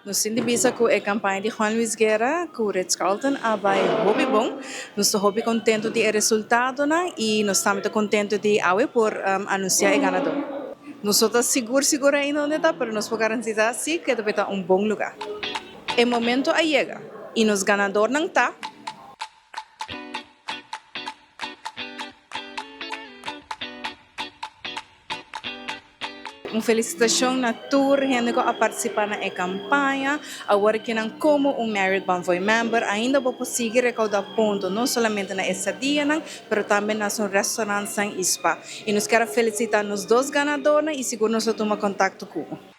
Nos tin di bisa ku e kampaña di Juan Luis Guerra ku Ritz Carlton a bai hopi bon. Nos ta hopi kontentu di e resultadonan i nos tambe ta kontentu di awe por anunsiá e ganadó. Nos no ta sigur sigur ainda unda ta, pero nos por garantisá si ku e ta bai ta un bon lugá. E momento a yega i nos ganadornan ta. Un felicitacion na tur hende cu a participa na e campaña. Awor ki nan como un Marriott Bonvoy member ainda bo por sigui recauda punto no solamente na e stadianan pero tambe na su restaurantsnan y spa. Y nos kier a felicita nos dos ganadornan y sigur nos lo tuma contacto cu bo.